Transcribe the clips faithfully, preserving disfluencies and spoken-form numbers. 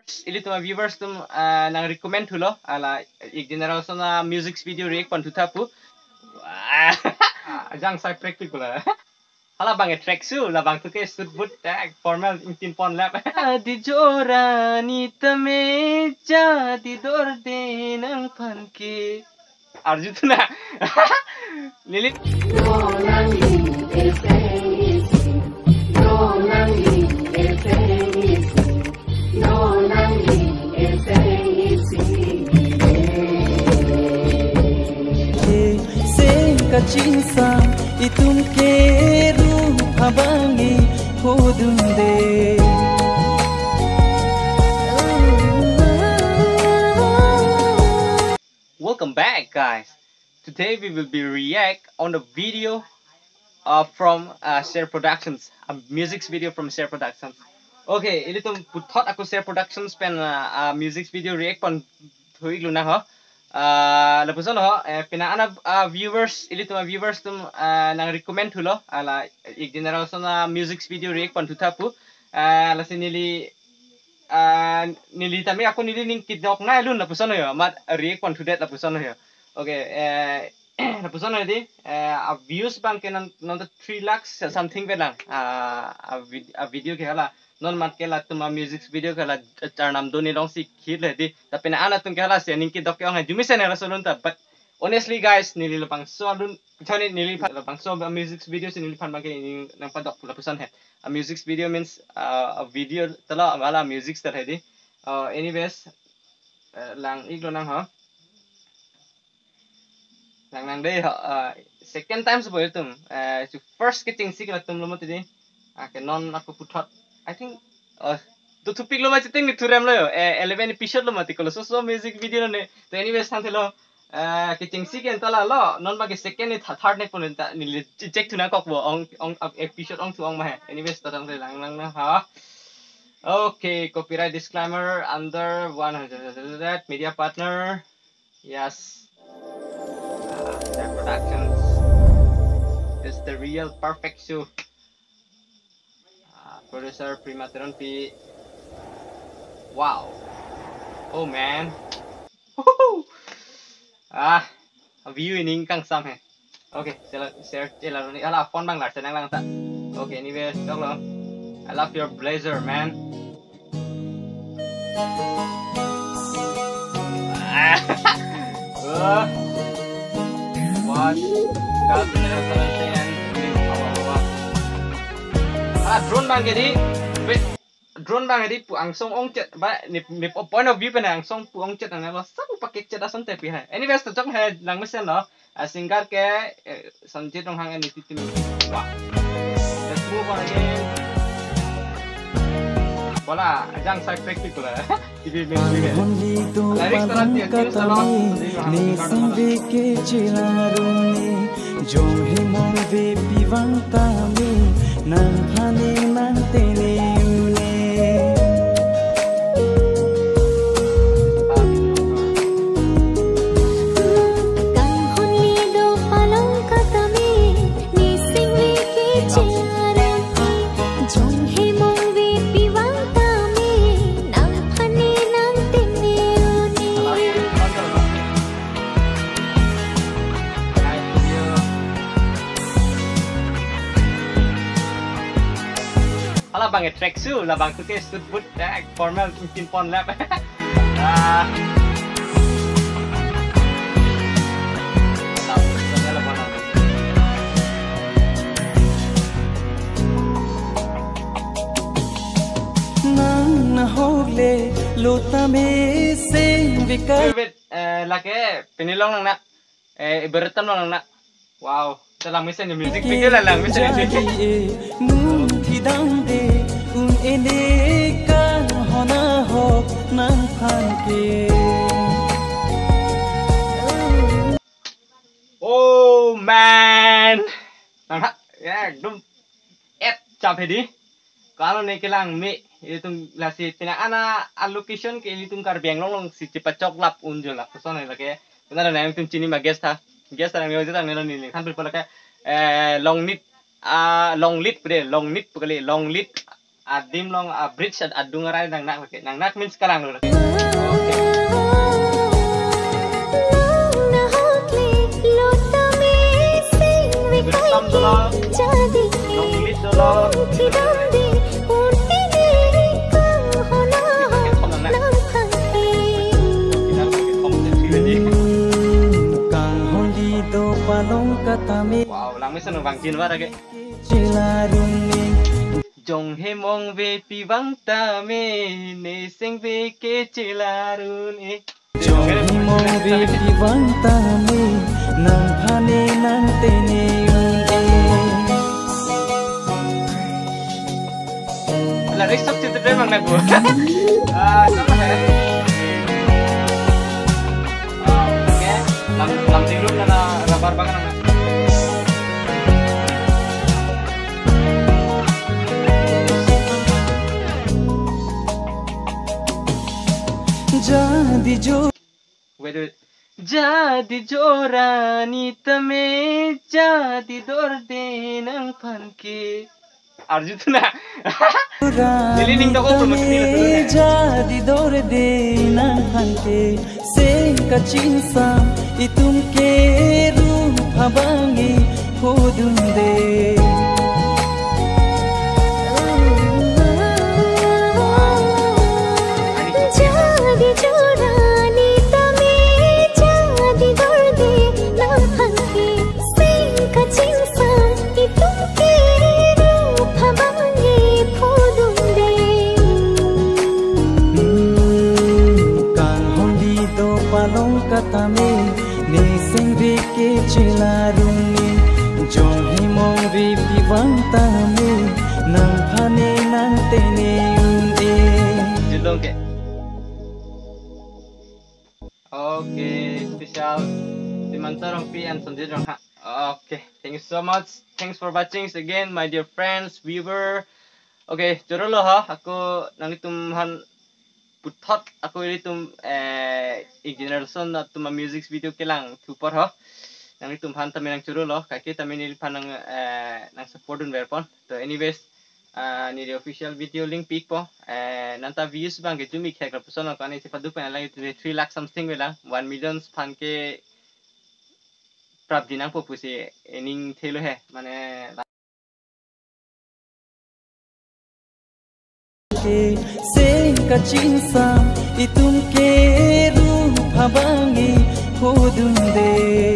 Ilitum a-viewers atum, ah, nang recommend thulo, hala ik general son a-music video react pon thutha pu. Wah. Ajang sai practical la. Hala abang e track su, labang tu ke suit boot, eh, formal ingtin pon lap. Adi jora ni tame ja di dor de nangphan ke. Arju tu na. Neli. Sing kaching sang itum ke ru phabangi hudun de. Welcome back, guys. Today we will be react on the video, uh, from, uh, Share Productions, a music video from Share Productions. Okay, ilitum puthot ako Share Productions pen, uh, uh, music video react pon thu-ik luna ho. Uh, lapuson ho, eh, pina ana, uh, viewers, ilitum a-viewers atum, uh, nang recommend thulo, hala ik general son a-music video react pon thutha pu. Uh, lasi neli ah, neli tame ako neli ning kidok na lun lapuson ho, amat react pon thudet lapuson ho. Okay, eh, lapuson ho di, eh, a-views abang ke non, non ta three lakhs something pe lang. Ah, a vid-, a-video ke hala. Non mat ke latum a-music video ke hala charnam do ni long si khit le di. Tapi na ana atum ke hala si ning kidok ke ong hai jumi sen hala solun ta. But honestly, guys, neli labangso alun, chani neli phan labangso a-music video si neli phan abang ke ning nang padok lapuson he. A-music video means, uh, a video talo wala music star he di. Uh, anyways, uh, lang-ik lonang ho. Lang nang de ho, uh, second time si bo itum. Uh, chu first ke chingsi ke latum lo mati di. Ah, ke non ako puthot. I think, uh, tu thupik lo ma chiting ni thurem lo yo. Eh, eleven episode lo mati kolo. So, so music video lo ne. To anyways, thank you lo. Eh, ke chingsi ke entala lo, non abang ke second ni tha-, third ni pon ta neli che-, check thuna kok bo ong, ong, ap-, episode ong thu ong ma he. Anyways, to tang lang lang na ha. Okay, copyright disclaimer under one hundred media partner. Yes. Uh, Share Productions. It's the real perfect show. Ah, producer Prima Teronpi. Wow. Oh man. Woohoo. Ah, view ining kangsam he. Okay, chalo, share, chalo ni. Hala, phone abang lar, senang lang ta. Okay, anyway, choklo. I love your blazer, man. Ah. Uh. Watch. Cut, zero seventeen. Hala, drone abang ke di. Wait. Drone abang ke di pu angsong ongchet ba ni, ni point of view pen angsong pu ongchet ana lo, sa pu pakek chet ason te pi hai. Anyways, to chok hai lang mesen lo. A singer ke, eh, Sanjit Ronghang and Niti Timi. Wah. Let's move on again. Bola, ajang sai practical la. T V main TV. Lyrics taran dia, Sanjit Ronghang. Jong hemong ve pivang tame, nangphan ne nangtene une. Kanghon lido palong katame, nising ve ke chilarame. Jong hemong ve pivang tame, nangphan ne nangtene une. Hala abang e track su, labang tu ke suit boot, eh, formal ingtin pon lap. Ah. Nang nahok le lo tame seng vika. Wait, wait, eh, lake pini long nang na. Eh, ibarat tam long nang na. Wow, ta lang mesen ni music video la lang mesen ni. Jadi, eh, nung thidang de un ene kanghon ahok nangphan ke. Oh man. Nang ha, ya, ekdom et chap he di. Ko-an lo ne kelang me, ilitum lasi pina ana a-location ke ilitum Karbi Anglong along si chepachok lap un jo lapuson he lake. Pina lo ne ilitum chini ma guest tha. Guest tha nang yo jatang ne lo neli than pil pala ke, eh, Longnit, ah, Longlit pu de, Longnit pu kali, Longlit. Adim along a-bridge ad-, adung arai nangnak lake. Nangnak means kalang lo lake. Nanglit dolo. Kanghon di do palong katame. Wow, langmesen vangji ba lake. Chelarun-e. Jong hemong vepi vang tame, ne sengve ke chelarun-e. Jong hemong vepi vang tame, nangphan-e nangtene un-e. Larik sok chitu deh mang nabu. Ah, sama ya. Ah, oke. Lam, lam tingrum nana rabar bagan nana. Jadi jo. Wait, wait. Jadi jorani tame, jadi dorde nangphan ke. Arju tu na. Neli ning dok ko mesti le tu na. Jadi dorde nangphan ke, seng kachingsam itum ke rup abang-e pudunde. Jadi jorani tame, jadi dorde nangphan ke, seng kachingsam itum ke rup abang-e pudunde. Hmm, kanghon di do palong katame, ne sengve ke chelarun-e. Jong hemong vepi vang tame, nangphan-e nangtene un-e. Julong ke. Okay, special Simanta Rongpi and Sanjit Ronghang. Okay, thank you so much. Thanks for watching again, my dear friends, viewer. Okay, choro lo ha, ako nanglitum aphan puthot ako ilitum, eh, ik generation atum a-music video kelang thu apor ho. Nanglitum aphan tame nangchoro lo, kaike tame neliphan nang, eh, nang support dunver pon. To anyways, ah, neli official video link pi-ikpo. Eh, nanta views abang ke jumi khek lapuson ko ani chepaduk pen lang itu three lakh something avelang, one million aphan ke prapji nangpo pusi ning thelo he, mane. Seng kachingsam itum ke rup abang-e pudunde.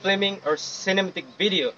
Filming or cinematic video.